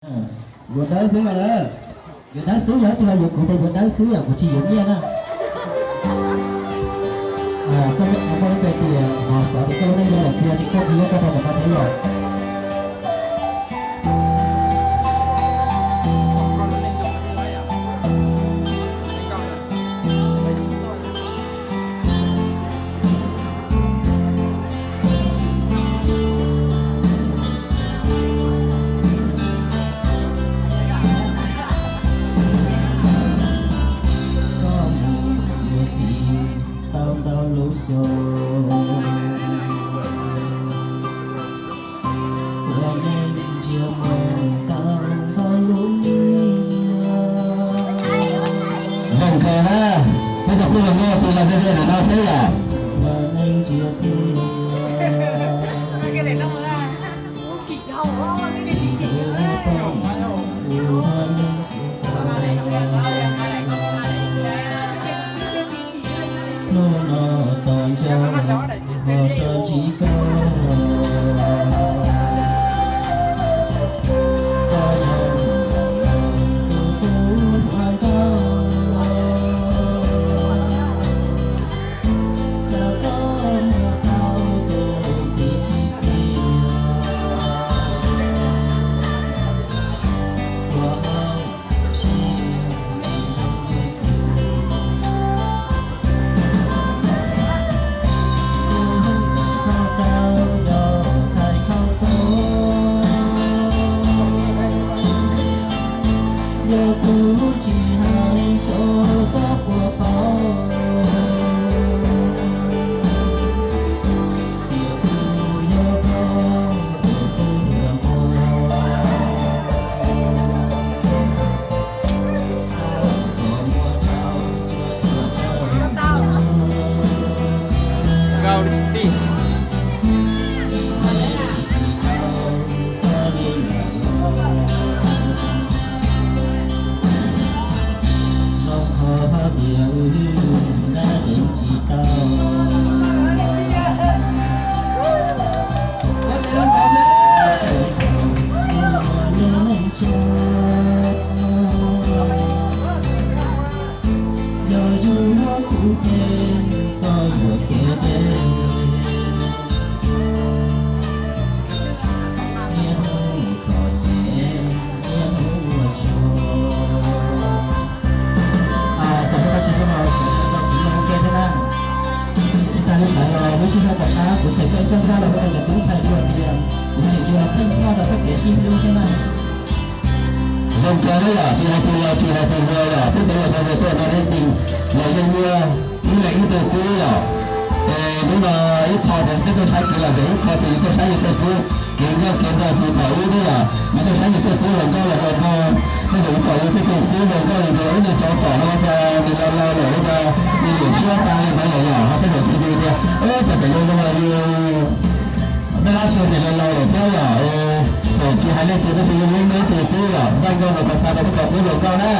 Yuav dawb xwb no lawm. Yuav dawb xwb, yog tus los yuav kuv tes yuav dawb xwb yom, kuv tsis yuav nyiaj na. Txoj muaj lub npe tias mos xov tes koj lub neej zoo lawm tiag tsis koj tsis yog koj rau tom koj thiab yom. Koj mus yuav txiv tau ntau lub xyoo, ua neej ntsia mus tau ntau lub. Zoo kawg na, peb cov qub hluas nkauj tus los deb deb no seb yom. Ua neej ntsia tiag. Hnub no tos nco ho rau ntsib koj, koj zoo tus tub hluas nkauj, tsam koj muaj tau tus txiv tsim txiaj, ua hauj sim tsis zoo li kuv. Kuv kom koj rau nraug txhais khau tuag, yog kuv tsis hais xyov koj puas paub, tias kuv yog koj tus tub hluas nraug. Yog yus muab kuv ces koj yuam kev deb, niaj hnub txom nyem, niaj hnub ua zog. Txawm koj tsis zoo los kuv yuav ua ke thiab na. Tsis tas li ntawd los lub sij hawm tom qab kuv tseem coj ib txoj nkauj los ua rau cov tub ntxhais dua tias kuv tseem yuav los pheej txhoj rau txoj kev sib hlub thiab na. Zoo kawg na yom, tsis hais tus laus tsis hais tus hluas yom, peb cov laus cov hluas tuaj no deb ntws los yeej muaj ib leeg ib tug qub yom. Es hnub no ib qho ces peb tuaj saib kev los ces ib qho ces yus tuaj saib yus tus qub, kev nkauj kev nraug puv thaum ub thiab yom, yus tuaj saib yus tus qub hluas nkauj los ua nraug, nej tus qub hluas nkauj yus tus qub hluas nkauj yus tus ub nws rau tom no ces nws laus laus lawm ua rau nws lwm siab tas li ntawd lawm yom, ho peb tus qub yus tias, ub, cov pem zoo zoo yus dab lab xyoo ces laus laus lawm thiab yom, es tsis hais leej twg tab sis yus yeej muaj ib tug qub yom, npaj nkauj los tau xa rau peb cov qub hluas nkauj na.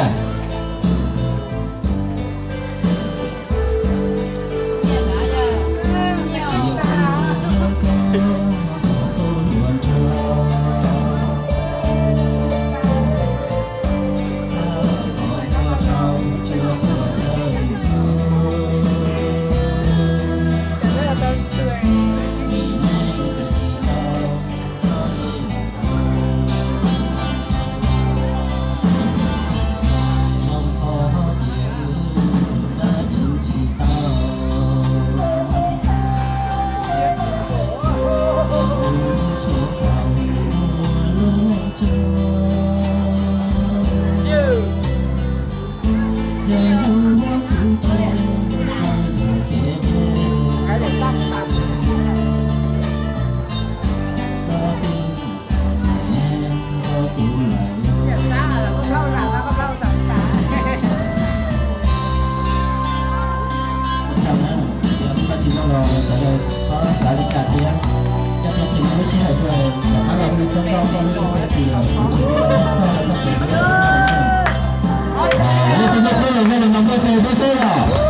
Ua tsaug na, yog koj tsis zoo los sawv daws txhob xav li cas thiab. Yog tias tseem muaj lub sij hawm dua, rov qab los hu txoj nkauj koj lub suab pem tias kuv tseem yuav los txog rau txoj kev hlub no. Yog tus nkauj qub los nkauj los nkauj tes peb seb os.